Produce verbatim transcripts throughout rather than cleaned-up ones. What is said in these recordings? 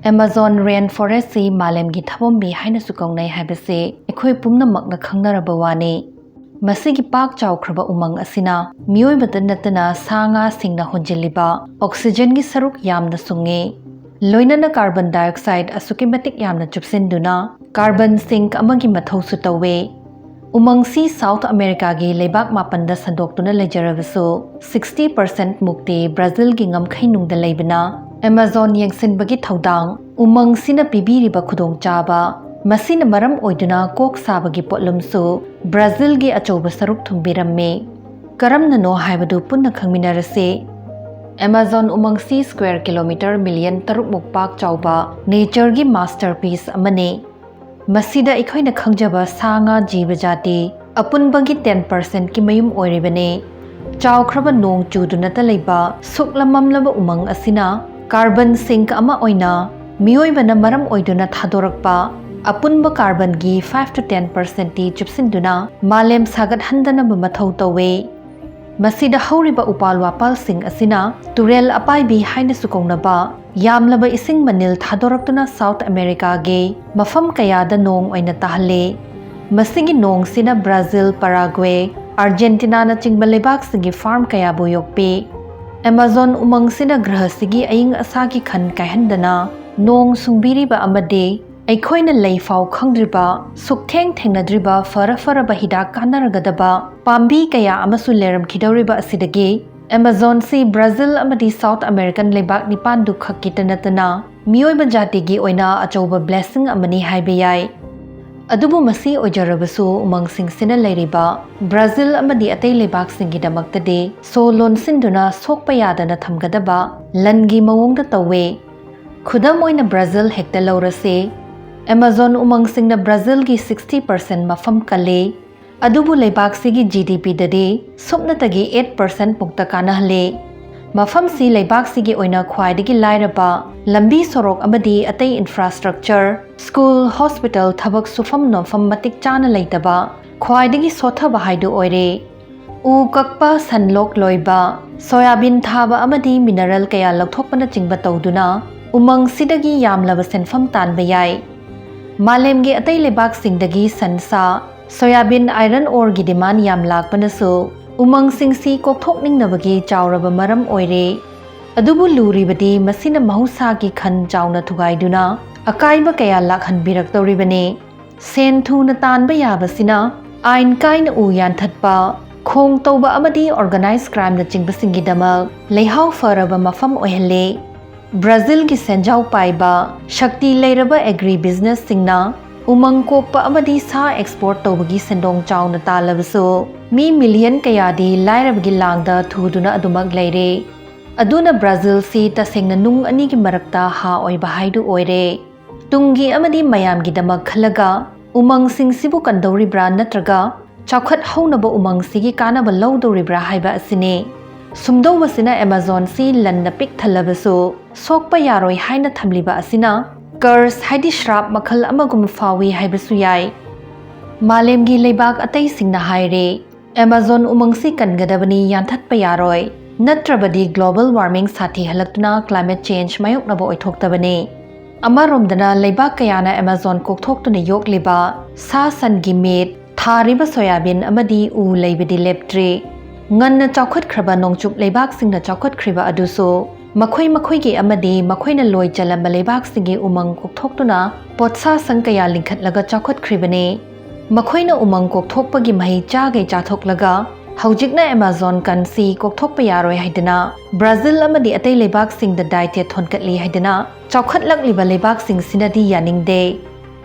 Amazon ꯔꯦꯟ ꯐꯣꯔꯦꯁꯁꯤ ꯃꯥꯂꯦꯝꯒꯤ ꯊꯕꯣꯝꯕꯤ ꯍꯥꯏꯅꯁꯨ ꯀꯧꯅꯩ ꯍꯥꯏꯕꯁꯤ ꯑꯩꯈꯣꯏ ꯄꯨꯝꯅꯃꯛꯅ ꯈꯪꯅꯔꯕ ꯋꯥꯅꯤ꯫ ꯃꯁꯤꯒꯤ ꯄꯥꯛ ꯆꯥꯎꯈ꯭ꯔꯕ ꯎꯃꯪ ꯑꯁꯤꯅ ꯃꯤꯑꯣꯏꯕꯗ ꯅꯠꯇꯅ ꯁꯥ ꯉꯥꯁꯤꯡꯅ ꯍꯣꯟꯖꯤꯜꯂꯤꯕ ꯑꯣꯛꯁꯤꯖꯦꯟꯒꯤ ꯁꯔꯨꯛ ꯌꯥꯝꯅ ꯁꯨꯡꯉꯤ꯫ ꯂꯣꯏꯅꯅ ꯀꯥꯔꯕꯟ ꯗꯥꯏꯑꯣꯛꯁꯥꯏꯗ ꯑꯁꯨꯛꯀꯤ ꯃꯇꯤꯛ ꯌꯥꯝꯅ ꯆꯨꯞꯁꯤꯟꯗꯨꯅ ꯀꯥꯔꯕꯟ ꯁꯤꯡꯛ ꯑꯃꯒꯤ ꯃꯊꯧꯁꯨ ꯇꯧꯏ꯫ ꯎꯃꯪꯁꯤ ꯁꯥꯎꯊ ꯑꯃꯦꯔꯤꯀꯥꯒꯤ ꯂꯩꯕꯥꯛ ꯃꯥꯄꯟꯗ ꯁꯟꯗꯣꯛꯇꯨꯅ ꯂꯩꯖꯔꯕꯁꯨ, ꯁꯤꯛꯁꯇꯤ ꯄꯥꯔꯁꯦꯟꯠ ꯃꯨꯛꯇꯤ ꯕ꯭ꯔꯥꯖꯤꯜꯒꯤ ꯉꯝꯈꯩꯅꯨꯡꯗ ꯂꯩꯕꯅ ꯑꯦꯃꯥꯖꯣꯟ ꯌꯦꯡꯁꯤꯟꯕꯒꯤ ꯊꯧꯗꯥꯡ, ꯎꯃꯪꯁꯤꯅ ꯄꯤꯕꯤꯔꯤꯕ ꯈꯨꯗꯣꯡꯆꯥꯕ, ꯃꯁꯤꯅ ꯃꯔꯝ ꯑꯣꯏꯗꯨꯅ ꯀꯣꯛ ꯁꯥꯕꯒꯤ ꯄꯣꯠꯂꯨꯝꯁꯨ ꯕ꯭ꯔꯥꯖꯤꯜꯒꯤ ꯑꯆꯧꯕ ꯁꯔꯨꯛ ꯊꯨꯝꯕꯤꯔꯝꯃꯤ꯫ ꯀꯔꯝꯅꯅꯣ ꯍꯥꯏꯕꯗꯨ ꯄꯨꯟꯅ ꯈꯪꯃꯤꯟꯅꯔꯁꯤ꯫ ꯑꯦꯃꯥꯖꯣꯟ ꯎꯃꯪꯁꯤ ꯁ꯭ꯀ꯭ꯋꯦꯔ ꯀꯤꯂꯣꯃꯤꯇꯔ ꯃꯤꯂꯤꯌꯟ ꯇꯔꯨꯛ ꯃꯨꯛ ꯄꯥꯛ ꯆꯥꯎꯕ ꯅꯦꯆꯔꯒꯤ ꯃꯥꯁꯇꯔꯄꯤꯁ ꯑꯃꯅꯤ꯫ ꯃꯁꯤꯗ ꯑꯩꯈꯣꯏꯅ ꯈꯪꯖꯕ ꯁꯥ ꯉꯥ ꯖꯤꯕ ꯖꯥꯇꯤ ꯑꯄꯨꯟꯕꯒꯤ ꯇꯦꯟ ꯄꯥꯔꯁꯦꯟꯠꯀꯤ ꯃꯌꯨꯝ ꯑꯣꯏꯔꯤꯕꯅꯤ꯫ ꯆꯥꯎꯈ꯭ꯔꯕ ꯅꯣꯡ ꯆꯨꯗꯨꯅꯇ ꯂꯩꯕ ꯁꯨꯛꯂꯝꯃꯝꯂꯕ ꯎꯃꯪ ꯑꯁꯤꯅ ꯀꯥꯔꯕꯟ ꯁꯤꯡꯛ ꯑꯃ ꯑꯣꯏꯅ ꯃꯤꯑꯣꯏꯕꯅ ꯃꯔꯝ ꯑꯣꯏꯗꯨꯅ ꯊꯥꯗꯣꯔꯛꯄ ꯑꯄꯨꯟꯕ ꯀꯥꯔꯕꯟꯒꯤ ꯐꯥꯏꯚ to ten percent ꯇꯤ ꯆꯨꯞꯁꯤꯟꯗꯨꯅ ꯃꯥꯂꯦꯝ ꯁꯥꯒꯠꯍꯟꯗꯅꯕ ꯃꯊꯧ ꯇꯧꯏ꯫ ꯃꯁꯤꯗ ꯍꯧꯔꯤꯕ ꯎꯄꯥꯜ ꯋꯥꯄꯥꯜꯁꯤꯡ ꯑꯁꯤꯅ ꯇꯨꯔꯦꯜ ꯑꯄꯥꯏꯕꯤ ꯍꯥꯏꯅꯁꯨ ꯀꯧꯅꯕ ꯌꯥꯝꯂꯕ ꯏꯁꯤꯡ ꯃꯅꯤꯜ ꯊꯥꯗꯣꯔꯛꯇꯨꯅ ꯁꯥꯎꯊ ꯑꯃꯦꯔꯤꯀꯥꯒꯤ ꯃꯐꯝ ꯀꯌꯥꯗ ꯅꯣꯡ ꯑꯣꯏꯅ ꯇꯥꯍꯜꯂꯤ꯫ ꯃꯁꯤꯒꯤ ꯅꯣꯡꯁꯤꯅ ꯕ꯭ꯔꯥꯖꯤꯜ, ꯄꯥꯔꯥꯒ꯭ꯋꯦ, ꯑꯥꯔꯖꯦꯟꯇꯤꯅꯥꯅꯆꯤꯡꯕ ꯂꯩꯕꯥꯛꯁꯤꯡꯒꯤ ꯐꯥꯔꯝ ꯀꯌꯥꯕꯨ ꯌꯣꯛꯄꯤ꯫ ꯑꯦꯃꯥꯖꯣꯟ ꯎꯃꯪꯁꯤꯅ ꯒ꯭ꯔꯍꯁꯤꯒꯤ ꯑꯏꯪ ꯑꯁꯥꯒꯤ ꯈꯟ ꯀꯥꯏꯍꯟꯗꯅ ꯅꯣꯡ ꯁꯨꯡꯕꯤꯔꯤꯕ ꯑꯃꯗꯤ ꯑꯩꯈꯣꯏꯅ ꯂꯩꯐꯥꯎ ꯈꯪꯗ꯭ꯔꯤꯕ, ꯁꯨꯛꯊꯦꯡ ꯊꯦꯡꯅꯗ꯭ꯔꯤꯕ ꯐꯔ ꯐꯔꯕ ꯍꯤꯗꯥꯛ ꯀꯥꯟꯅꯔꯒꯗꯕ ꯄꯥꯝꯕꯤ ꯀꯌꯥ ꯑꯃꯁꯨ ꯂꯩꯔꯝꯈꯤꯗꯧꯔꯤꯕ ꯑꯁꯤꯗꯒꯤ ꯑꯦꯃꯥꯖꯣꯟꯁꯤ ꯕ꯭ꯔꯥꯖꯤꯜ ꯑꯃꯗꯤ ꯁꯥꯎꯊ ꯑꯃꯦꯔꯤꯀꯟ ꯂꯩꯕꯥꯛ ꯅꯤꯄꯥꯟꯗꯨ ꯈꯛꯀꯤꯇ ꯅꯠꯇꯅ ꯃꯤꯑꯣꯏꯕ ꯖꯥꯇꯤꯒꯤ ꯑꯣꯏꯅ ꯑꯆꯧꯕ ꯕ꯭ꯂꯦꯁꯤꯡ ꯑꯃꯅꯤ ꯍꯥꯏꯕ ꯌꯥꯏ꯫ ꯑꯗꯨꯕꯨ ꯃꯁꯤ ꯑꯣꯏꯖꯔꯕꯁꯨ ꯎꯃꯪꯁꯤꯡꯁꯤꯅ ꯂꯩꯔꯤꯕ ꯕ꯭ꯔꯥꯖꯤꯜ ꯑꯃꯗꯤ ꯑꯇꯩ ꯂꯩꯕꯥꯛꯁꯤꯡꯒꯤꯗꯃꯛꯇꯗꯤ ꯁꯣ ꯂꯣꯟꯁꯤꯟꯗꯨꯅ ꯁꯣꯛꯄ ꯌꯥꯗꯅ ꯊꯝꯒꯗꯕ ꯂꯟꯒꯤ ꯃꯑꯣꯡꯗ ꯇꯧꯋꯦ꯫ ꯈꯨꯗꯝ ꯑꯣꯏꯅ ꯕ꯭ꯔꯥꯖꯤꯜ ꯍꯦꯛꯇ ꯂꯧꯔꯁꯤ꯫ ꯑꯦꯃꯥꯖꯣꯟ ꯎꯃꯪꯁꯤꯡꯅ ꯕ꯭ꯔꯥꯖꯤꯜꯒꯤ ꯁꯤꯛꯁꯇꯤ ꯄꯥꯔꯁꯦꯟꯠ ꯃꯐꯝ ꯀꯜꯂꯤ꯫ ꯑꯗꯨꯕꯨ ꯂꯩꯕꯥꯛꯁꯤꯒꯤ ꯖꯤ ꯗꯤ ꯄꯤꯗꯗꯤ ꯁꯨꯞꯅꯇꯒꯤ ꯑꯩꯠ ꯄꯥꯔꯁꯦꯟꯠ ꯃꯨꯛꯇ ꯀꯥꯟꯅꯍꯜꯂꯤ꯫ ꯃꯐꯝꯁꯤ ꯂꯩꯕꯥꯛꯁꯤꯒꯤ ꯑꯣꯏꯅ ꯈ꯭ꯋꯥꯏꯗꯒꯤ ꯂꯥꯏꯔꯕ, ꯂꯝꯕꯤ ꯁꯣꯔꯣꯛ ꯑꯃꯗꯤ ꯑꯇꯩ ꯏꯟꯐ꯭ꯔꯥꯁ꯭ꯇ꯭ꯔꯛꯆꯔ, ꯁ꯭ꯀꯨꯜ, ꯍꯣꯁꯄꯤꯇꯥꯜ, ꯊꯕꯛ ꯁꯨꯐꯝ ꯅꯣꯝꯐꯝ ꯃꯇꯤꯛ ꯆꯥꯅ ꯂꯩꯇꯕ, ꯈ꯭ꯋꯥꯏꯗꯒꯤ ꯁꯣꯠꯊꯕ ꯍꯥꯏꯗꯨ ꯑꯣꯏꯔꯦ꯫ ꯎ ꯀꯛꯄ, ꯁꯟ ꯂꯣꯛ ꯂꯣꯏꯕ, ꯁꯣꯌꯥꯕꯤꯟ ꯊꯥꯕ ꯑꯃꯗꯤ ꯃꯤꯅꯔꯦꯜ ꯀꯌꯥ ꯂꯧꯊꯣꯛꯄꯅꯆꯤꯡꯕ ꯇꯧꯗꯨꯅ ꯎꯃꯪꯁꯤꯗꯒꯤ ꯌꯥꯝꯂꯕ ꯁꯦꯟꯐꯝ ꯇꯥꯟꯕ ꯌꯥꯏ꯫ ꯃꯥꯂꯦꯝꯒꯤ ꯑꯇꯩ ꯂꯩꯕꯥꯛꯁꯤꯡꯗꯒꯤ ꯁꯟꯁꯥ, ꯁꯣꯌꯥꯕꯤꯟ, iron oreꯒꯤ demand ꯌꯥꯝ ꯂꯥꯛꯄꯅꯁꯨ ꯎꯃꯪꯁꯤꯡꯁꯤ ꯀꯣꯛꯊꯣꯛꯅꯤꯡꯅꯕꯒꯤ ꯆꯥꯎꯔꯕ ꯃꯔꯝ ꯑꯣꯏꯔꯦ꯫ ꯑꯗꯨꯕꯨ ꯂꯨꯔꯤꯕꯗꯤ ꯃꯁꯤꯅ ꯃꯍꯧꯁꯥꯒꯤ ꯈꯟ ꯆꯥꯎꯅ ꯊꯨꯒꯥꯏꯗꯨꯅ ꯑꯀꯥꯏꯕ ꯀꯌꯥ ꯂꯥꯛꯍꯟꯕꯤꯔꯛꯇꯧꯔꯤꯕꯅꯤ꯫ ꯁꯦꯟ ꯊꯨꯅ ꯇꯥꯟꯕ ꯌꯥꯕꯁꯤꯅ ꯑꯥꯏꯟ ꯀꯥꯏꯅ ꯎ ꯌꯥꯟꯊꯠꯄ, ꯈꯣꯡ ꯇꯧꯕ ꯑꯃꯗꯤ organized crimeꯅꯆꯤꯡꯕꯁꯤꯡꯒꯤꯗꯃꯛ ꯂꯩꯍꯥꯎ ꯐꯔꯕ ꯃꯐꯝ ꯑꯣꯏꯍꯜꯂꯤ꯫ ꯕ꯭ꯔꯥꯖꯤꯜꯒꯤ ꯁꯦꯟꯖꯥꯎ ꯄꯥꯏꯕ, ꯁꯛꯇꯤ ꯂꯩꯔꯕ agri businessꯁꯤꯡꯅ ꯎꯃꯪ ꯀꯣꯛꯄ ꯑꯃꯗꯤ ꯁꯥ export ꯇꯧꯕꯒꯤ ꯁꯦꯟꯗꯣꯡ ꯆꯥꯎꯅ ꯇꯥꯜꯂꯕꯁꯨ, ꯃꯤ million ꯀꯌꯥꯗꯤ ꯂꯥꯏꯔꯕꯒꯤ ꯂꯥꯡꯗ ꯊꯨꯗꯨꯅ ꯑꯗꯨꯃꯛ ꯂꯩꯔꯦ꯫ ꯑꯗꯨꯅ ꯕ꯭ꯔꯥꯖꯤꯜꯁꯤ ꯇꯁꯦꯡꯅ ꯅꯨꯡ ꯑꯅꯤꯒꯤ ꯃꯔꯛꯇ ꯍꯥ ꯑꯣꯏꯕ ꯍꯥꯏꯗꯨ ꯑꯣꯏꯔꯦ꯫ ꯇꯨꯡꯒꯤ ꯑꯃꯗꯤ ꯃꯌꯥꯝꯒꯤꯗꯃꯛ ꯈꯜꯂꯒ ꯎꯃꯪꯁꯤꯡꯁꯤꯕꯨ ꯀꯟꯗꯧꯔꯤꯕ꯭ꯔꯥ ꯅꯠꯇ꯭ꯔꯒ ꯆꯥꯎꯈꯠ ꯍꯧꯅꯕ ꯎꯃꯪꯁꯤꯒꯤ ꯀꯥꯟꯅꯕ ꯂꯧꯗꯧꯔꯤꯕ꯭ꯔꯥ ꯍꯥꯏꯕ ꯑꯁꯤꯅꯤ꯫ ꯁꯨꯝꯗꯧꯕꯁꯤꯅ Amazonꯁꯤ ꯂꯟꯅ ꯄꯤꯛ ꯊꯜꯂꯕꯁꯨ ꯁꯣꯛꯄ ꯌꯥꯔꯣꯏ ꯍꯥꯏꯅ ꯊꯝꯂꯤꯕ ꯑꯁꯤꯅ curse ꯍꯥꯏꯗꯤ ꯁ꯭ꯔꯥꯞ ꯃꯈꯜ ꯑꯃꯒꯨꯝ ꯐꯥꯎꯏ ꯍꯥꯏꯕꯁꯨ ꯌꯥꯏ꯫ ꯃꯥꯂꯦꯝꯒꯤ ꯂꯩꯕꯥꯛ ꯑꯇꯩꯁꯤꯡꯅ ꯍꯥꯏꯔꯦ, Amazon ꯎꯃꯪꯁꯤ ꯀꯟꯒꯗꯕꯅꯤ, ꯌꯥꯟꯊꯠꯄ ꯌꯥꯔꯣꯏ, ꯅꯠꯇ꯭ꯔꯕꯗꯤ global warming ꯁꯥꯊꯤꯍꯜꯂꯛꯇꯨꯅ climate change ꯃꯥꯌꯣꯛꯅꯕ ꯑꯣꯏꯊꯣꯛꯇꯕꯅꯤ꯫ ꯑꯃꯔꯣꯝꯗꯅ ꯂꯩꯕꯥꯛ ꯀꯌꯥꯅ Amazon ꯀꯣꯛꯊꯣꯛꯇꯨꯅ ꯌꯣꯛꯂꯤꯕ ꯁꯥ ꯁꯟꯒꯤ meat, ꯊꯥꯔꯤꯕ ꯁꯣꯌꯥꯕꯤꯟ ꯑꯃꯗꯤ ꯎ ꯂꯩꯕꯗꯤ ꯂꯦꯞꯇ꯭ꯔꯤ꯫ ꯉꯟꯅ ꯆꯥꯎꯈꯠꯈ꯭ꯔꯕ ꯅꯣꯡꯆꯨꯞ ꯂꯩꯕꯥꯛꯁꯤꯡꯅ ꯆꯥꯎꯈꯠꯈ꯭ꯔꯤꯕ ꯑꯗꯨꯁꯨ ꯃꯈꯣꯏ ꯃꯈꯣꯏꯒꯤ ꯑꯃꯗꯤ ꯃꯈꯣꯏꯅ ꯂꯣꯏ ꯆꯜꯂꯝꯕ ꯂꯩꯕꯥꯛꯁꯤꯡꯒꯤ ꯎꯃꯪ ꯀꯣꯛꯊꯣꯛꯇꯨꯅ ꯄꯣꯠꯁꯥꯁꯪ ꯀꯌꯥ ꯂꯤꯡꯈꯠꯂꯒ ꯆꯥꯎꯈꯠꯈ꯭ꯔꯤꯕꯅꯤ꯫ ꯃꯈꯣꯏꯅ ꯎꯃꯪ ꯀꯣꯛꯊꯣꯛꯄꯒꯤ ꯃꯍꯩ ꯆꯥꯒꯩ ꯆꯥꯊꯣꯛꯂꯒ ꯍꯧꯖꯤꯛꯅ Amazon ꯀꯟꯁꯤ ꯀꯣꯛꯊꯣꯛꯄ ꯌꯥꯔꯣꯏ ꯍꯥꯏꯗꯅ ꯕ꯭ꯔꯥꯖꯤꯜ ꯑꯃꯗꯤ ꯑꯇꯩ ꯂꯩꯕꯥꯛꯁꯤꯡꯗ ꯗꯥꯏꯇꯦ ꯊꯣꯟꯒꯠꯂꯤ ꯍꯥꯏꯗꯅ ꯆꯥꯎꯈꯠꯂꯛꯂꯤꯕ ꯂꯩꯕꯥꯛꯁꯤꯡꯁꯤꯅꯗꯤ ꯌꯥꯅꯤꯡꯗꯦ꯫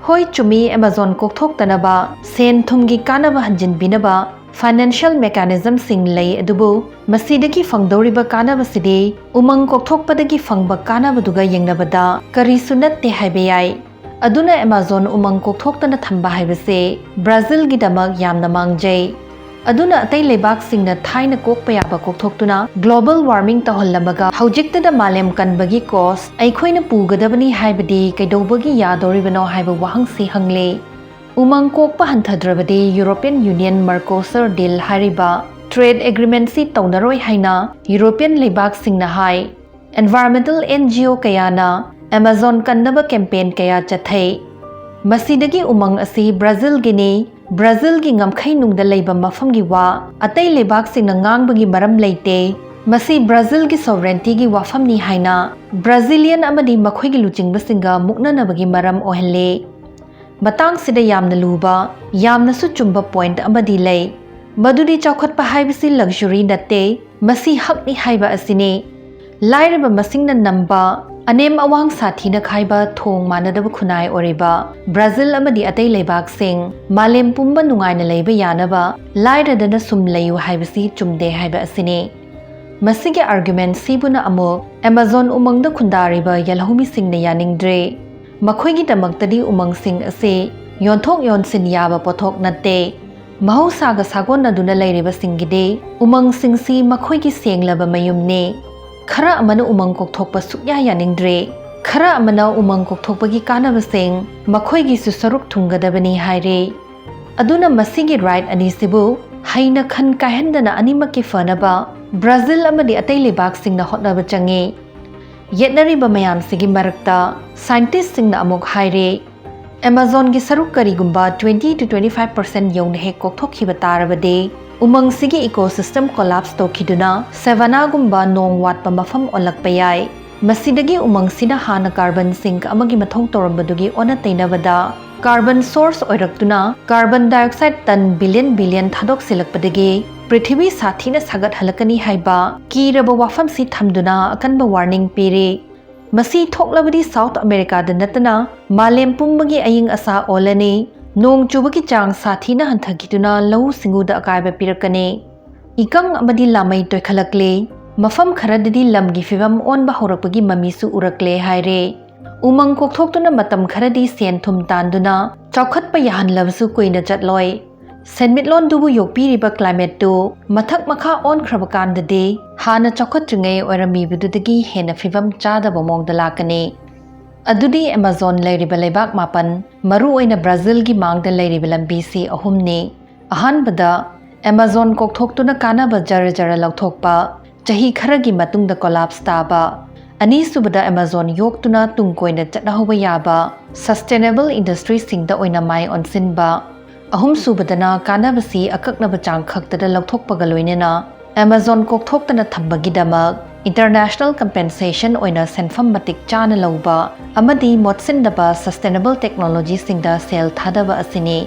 ꯍꯣꯏ, ꯆꯨꯝꯃꯤ, Amazon ꯀꯣꯛꯊꯣꯛꯇꯅꯕ ꯁꯦꯟ ꯊꯨꯝꯒꯤ ꯀꯥꯟꯅꯕ ꯍꯟꯖꯤꯟꯕꯤꯅꯕ financial mechanismꯁꯤꯡ ꯂꯩ, ꯑꯗꯨꯕꯨ ꯃꯁꯤꯗꯒꯤ ꯐꯪꯗꯧꯔꯤꯕ ꯀꯥꯟꯅꯕꯁꯤꯗꯤ ꯎꯃꯪ ꯀꯣꯛꯊꯣꯛꯄꯗꯒꯤ ꯐꯪꯕ ꯀꯥꯟꯅꯕꯗꯨꯒ ꯌꯦꯡꯅꯕꯗ ꯀꯔꯤꯁꯨ ꯅꯠꯇꯦ ꯍꯥꯏꯕ ꯌꯥꯏ꯫ ꯑꯗꯨꯅ Amazon ꯎꯃꯪ ꯀꯣꯛꯊꯣꯛꯇꯅ ꯊꯝꯕ ꯍꯥꯏꯕꯁꯦ ꯕ꯭ꯔꯥꯖꯤꯜꯒꯤꯗꯃꯛ ꯌꯥꯝꯅ ꯃꯥꯡꯖꯩ꯫ ꯑꯗꯨꯅ ꯑꯇꯩ ꯂꯩꯕꯥꯛꯁꯤꯡꯅ ꯊꯥꯏꯅ ꯀꯣꯛꯄ ꯌꯥꯕ ꯀꯣꯛꯊꯣꯛꯇꯨꯅ global warming ꯇꯧꯍꯜꯂꯝꯃꯒ ꯍꯧꯖꯤꯛꯇꯗ ꯃꯥꯂꯦꯝ ꯀꯟꯕꯒꯤ cost ꯑꯩꯈꯣꯏꯅ ꯄꯨꯒꯗꯕꯅꯤ ꯍꯥꯏꯕꯗꯤ ꯀꯩꯗꯧꯕꯒꯤ ꯌꯥꯗꯧꯔꯤꯕꯅꯣ ꯍꯥꯏꯕ ꯋꯥꯍꯪꯁꯤ ꯍꯪꯂꯤ꯫ ꯎꯃꯪ ꯀꯣꯛꯄ ꯍꯟꯊꯗ꯭ꯔꯕꯗꯤ European Union Mercosur deal ꯍꯥꯏꯔꯤꯕ trade agreementꯁꯤ ꯇꯧꯅꯔꯣꯏ ꯍꯥꯏꯅ European ꯂꯩꯕꯥꯛꯁꯤꯡꯅ ꯍꯥꯏ꯫ Environmental N G O ꯀꯌꯥꯅ Amazon ꯀꯟꯅꯕ campaign ꯀꯌꯥ ꯆꯠꯊꯩ꯫ ꯃꯁꯤꯗꯒꯤ ꯎꯃꯪ ꯑꯁꯤ ꯕ꯭ꯔꯥꯖꯤꯜꯒꯤꯅꯤ, ꯕ꯭ꯔꯥꯖꯤꯜꯒꯤ ꯉꯝꯈꯩ ꯅꯨꯡꯗ ꯂꯩꯕ ꯃꯐꯝꯒꯤ ꯋꯥ, ꯑꯇꯩ ꯂꯩꯕꯥꯛꯁꯤꯡꯅ ꯉꯥꯡꯕꯒꯤ ꯃꯔꯝ ꯂꯩꯇꯦ꯫ ꯃꯁꯤ ꯕ꯭ꯔꯥꯖꯤꯜꯒꯤ sovereigntyꯒꯤ ꯋꯥꯐꯝꯅꯤ ꯍꯥꯏꯅ Brazilian ꯑꯃꯗꯤ ꯃꯈꯣꯏꯒꯤ ꯂꯨꯆꯤꯡꯕꯁꯤꯡꯒ ꯃꯨꯛꯅꯅꯕꯒꯤ ꯃꯔꯝ ꯑꯣꯏꯍꯜꯂꯤ꯫ ꯃꯇꯥꯡꯁꯤꯗ ꯌꯥꯝꯅ ꯂꯨꯕ, ꯌꯥꯝꯅꯁꯨ ꯆꯨꯝꯕ point ꯑꯃꯗꯤ ꯂꯩ, ꯃꯗꯨꯗꯤ ꯆꯥꯎꯈꯠꯄ ꯍꯥꯏꯕꯁꯤ luxury ꯅꯠꯇꯦ, ꯃꯁꯤ ꯍꯛꯅꯤ ꯍꯥꯏꯕ ꯑꯁꯤꯅꯤ꯫ ꯂꯥꯏꯔꯕ ꯃꯁꯤꯡꯅ ꯅꯝꯕ, ꯑꯅꯦꯝ ꯑꯋꯥꯡ ꯁꯥꯊꯤꯅ ꯈꯥꯏꯕ ꯊꯣꯡ ꯃꯥꯟꯅꯗꯕ ꯈꯨꯟꯅꯥꯏ ꯑꯣꯏꯔꯤꯕ ꯕ꯭ꯔꯥꯖꯤꯜ ꯑꯃꯗꯤ ꯑꯇꯩ ꯂꯩꯕꯥꯛꯁꯤꯡ ꯃꯥꯂꯦꯝ ꯄꯨꯝꯕ ꯅꯨꯡꯉꯥꯏꯅ ꯂꯩꯕ ꯌꯥꯅꯕ ꯂꯥꯏꯔꯗꯅ ꯁꯨꯝ ꯂꯩꯌꯨ ꯍꯥꯏꯕꯁꯤ ꯆꯨꯝꯗꯦ ꯍꯥꯏꯕ ꯑꯁꯤꯅꯤ꯫ ꯃꯁꯤꯒꯤ argument ꯁꯤꯕꯨꯅ ꯑꯃꯨꯛ Amazon ꯎꯃꯪꯗ ꯈꯨꯟꯗꯥꯔꯤꯕ ꯌꯦꯜꯍꯧꯃꯤꯁꯤꯡꯅ ꯌꯥꯅꯤꯡꯗ꯭ꯔꯦ꯫ ꯃꯈꯣꯏꯒꯤꯗꯃꯛꯇꯗꯤ ꯎꯃꯪꯁꯤꯡ ꯑꯁꯤ ꯌꯣꯟꯊꯣꯛ ꯌꯣꯟꯁꯤꯟ ꯌꯥꯕ ꯄꯣꯠꯊꯣꯛ ꯅꯠꯇꯦ꯫ ꯃꯍꯧꯁꯥꯒ ꯁꯥꯒꯣꯟꯅꯗꯨꯅ ꯂꯩꯔꯤꯕꯁꯤꯡꯒꯤꯗꯤ ꯎꯃꯪꯁꯤꯡꯁꯤ ꯃꯈꯣꯏꯒꯤ ꯁꯦꯡꯂꯕ ꯃꯌꯨꯝꯅꯤ꯫ ꯈꯔ ꯑꯃꯅ ꯎꯃꯪ ꯀꯣꯛꯊꯣꯛꯄ ꯁꯨꯛꯌꯥ ꯌꯥꯅꯤꯡꯗ꯭ꯔꯦ꯫ ꯈꯔ ꯑꯃꯅ ꯎꯃꯪ ꯀꯣꯛꯊꯣꯛꯄꯒꯤ ꯀꯥꯟꯅꯕꯁꯤꯡ ꯃꯈꯣꯏꯒꯤꯁꯨ ꯁꯔꯨꯛ ꯊꯨꯡꯒꯗꯕꯅꯤ ꯍꯥꯏꯔꯤ꯫ ꯑꯗꯨꯅ ꯃꯁꯤꯒꯤ right ꯑꯅꯤꯁꯤꯕꯨ ꯍꯩꯅ ꯈꯟ ꯀꯥꯏꯍꯟꯗꯅ ꯑꯅꯤꯃꯛꯀꯤ ꯐꯅꯕ ꯕ꯭ꯔꯥꯖꯤꯜ ꯑꯃꯗꯤ ꯑꯇꯩ ꯂꯩꯕꯥꯛꯁꯤꯡꯅ ꯍꯣꯠꯅꯕ ꯆꯪꯏ꯫ ꯌꯦꯠꯅꯔꯤꯕ ꯃꯌꯥꯝꯁꯤꯒꯤ ꯃꯔꯛꯇ scientistꯁꯤꯡꯅ ꯑꯃꯨꯛ ꯍꯥꯏꯔꯤ, Amazonꯒꯤ ꯁꯔꯨꯛ ꯀꯔꯤꯒꯨꯝꯕ twenty to twenty five percent ꯌꯧꯅ ꯍꯦꯛ ꯀꯣꯛꯊꯣꯛꯈꯤꯕ ꯇꯥꯔꯕꯗꯤ, ꯎꯃꯪꯁꯤꯒꯤ ecosystem collapse ꯇꯧꯈꯤꯗꯨꯅ savannahꯒꯨꯝꯕ ꯅꯣꯡ ꯋꯥꯠꯄ ꯃꯐꯝ ꯑꯣꯜꯂꯛꯄ ꯌꯥꯏ꯫ ꯃꯁꯤꯗꯒꯤ ꯎꯃꯪꯁꯤꯅ ꯍꯥꯟꯅ carbon sink ꯑꯃꯒꯤ ꯃꯊꯧ ꯇꯧꯔꯝꯕꯗꯨꯒꯤ ꯑꯣꯟꯅ ꯇꯩꯅꯕꯗ carbon source ꯑꯣꯏꯔꯛꯇꯨꯅ carbon dioxide ton billion billion ꯊꯥꯗꯣꯛꯁꯤꯜꯂꯛꯄꯗꯒꯤ ꯄ꯭ꯔꯤꯊꯤꯕꯤ ꯁꯥꯊꯤꯅ ꯁꯥꯒꯠꯍꯜꯂꯛꯀꯅꯤ ꯍꯥꯏꯕ ꯀꯤꯔꯕ ꯋꯥꯐꯝꯁꯤ ꯊꯝꯗꯨꯅ ꯑꯀꯟꯕ warning ꯄꯤꯔꯤ꯫ ꯃꯁꯤ ꯊꯣꯛꯂꯕꯗꯤ South Americaꯗ ꯅꯠꯇꯅ ꯃꯥꯂꯦꯝ ꯄꯨꯝꯕꯒꯤ ꯑꯏꯪ ꯑꯁꯥ ꯑꯣꯜꯂꯅꯤ꯫ ꯅꯣꯡ ꯆꯨꯕꯒꯤ ꯆꯥꯡ ꯁꯥꯊꯤꯅ ꯍꯟꯊꯈꯤꯗꯨꯅ ꯂꯧꯎ ꯁꯤꯡꯎꯗ ꯑꯀꯥꯏꯕ ꯄꯤꯔꯛꯀꯅꯤ꯫ ꯏꯀꯪ ꯑꯃꯗꯤ ꯂꯥꯃꯩ ꯇꯣꯏꯈꯠꯂꯛꯂꯤ꯫ ꯃꯐꯝ ꯈꯔꯗꯗꯤ ꯂꯝꯒꯤ ꯐꯤꯚꯝ ꯑꯣꯟꯕ ꯍꯧꯔꯛꯄꯒꯤ ꯃꯃꯤꯁꯨ ꯎꯔꯛꯂꯦ ꯍꯥꯏꯔꯦ꯫ ꯎꯃꯪ ꯀꯣꯛꯊꯣꯛꯇꯨꯅ ꯃꯇꯝ ꯈꯔꯗꯤ ꯁꯦꯟ ꯊꯨꯝ ꯇꯥꯟꯗꯨꯅ ꯆꯥꯎꯈꯠꯄ ꯌꯥꯍꯟꯂꯕꯁꯨ ꯀꯨꯏꯅ ꯆꯠꯂꯣꯏ꯫ ꯁꯦꯟꯃꯤꯠꯂꯣꯟꯗꯨꯕꯨ ꯌꯣꯛꯄꯤꯔꯤꯕ climateꯇꯨ ꯃꯊꯛ ꯃꯈꯥ ꯑꯣꯟꯈ꯭ꯔꯕ ꯀꯥꯟꯗꯗꯤ ꯍꯥꯟꯅ ꯆꯥꯎꯈꯠꯇ꯭ꯔꯤꯉꯩ ꯑꯣꯏꯔꯝꯃꯤꯕꯗꯨꯗꯒꯤ ꯍꯦꯟꯅ ꯐꯤꯚꯝ ꯆꯥꯗꯕ ꯃꯑꯣꯡꯗ ꯂꯥꯛꯀꯅꯤ꯫ ꯑꯗꯨꯗꯤ Amazon ꯂꯩꯔꯤꯕ ꯂꯩꯕꯥꯛ ꯃꯥꯄꯟ, ꯃꯔꯨ ꯑꯣꯏꯅ ꯕ꯭ꯔꯥꯖꯤꯜꯒꯤ ꯃꯥꯡꯗ ꯂꯩꯔꯤꯕ ꯂꯝꯕꯤꯁꯤ ꯑꯍꯨꯝꯅꯤ꯫ ꯑꯍꯥꯟꯕꯗ, Amazon ꯀꯣꯛꯊꯣꯛꯇꯨꯅ ꯀꯥꯟꯅꯕ ꯖꯔ ꯖꯔ ꯂꯧꯊꯣꯛꯄ꯫ ꯆꯍꯤ ꯈꯔꯒꯤ ꯃꯇꯨꯡꯗ ꯀꯣꯂꯥꯞꯁ ꯇꯥꯕ꯫ ꯑꯅꯤꯁꯨꯕꯗ, ꯑꯦꯃꯥꯖꯣꯟ ꯌꯣꯛꯇꯨꯅ ꯇꯨꯡ ꯀꯣꯏꯅ ꯆꯠꯅꯍꯧꯕ ꯌꯥꯕ ꯁꯁꯇꯦꯅꯦꯕꯜ ꯏꯟꯗꯁꯇ꯭ꯔꯤꯁꯤꯡꯗ ꯑꯣꯏꯅ ꯃꯥꯏ ꯑꯣꯟꯁꯤꯟꯕ꯫ ꯑꯍꯨꯝꯁꯨꯕꯗꯅ, ꯀꯥꯟꯅꯕꯁꯤ ꯑꯀꯛꯅꯕ ꯆꯥꯡ ꯈꯛꯇꯗ ꯂꯧꯊꯣꯛꯄꯒ ꯂꯣꯏꯅꯅ ꯑꯦꯃꯥꯖꯣꯟ ꯀꯣꯛꯊꯣꯛꯇꯅ ꯊꯝꯕꯒꯤꯗꯃꯛ ꯏꯟꯇꯔꯅꯦꯁꯅꯦꯜ ꯀꯝꯄꯦꯟꯁꯦꯁꯟ ꯑꯣꯏꯅ ꯁꯦꯟꯐꯝ ꯃꯇꯤꯛ ꯆꯥꯅ ꯂꯧꯕ ꯑꯃꯗꯤ ꯃꯣꯠꯁꯤꯟꯗꯕ ꯁꯁꯇꯦꯅꯦꯕꯜ ꯇꯦꯛꯅꯣꯂꯣꯖꯤꯁꯤꯡꯗ ꯁꯦꯜ ꯊꯥꯗꯕ ꯑꯁꯤꯅꯤ꯫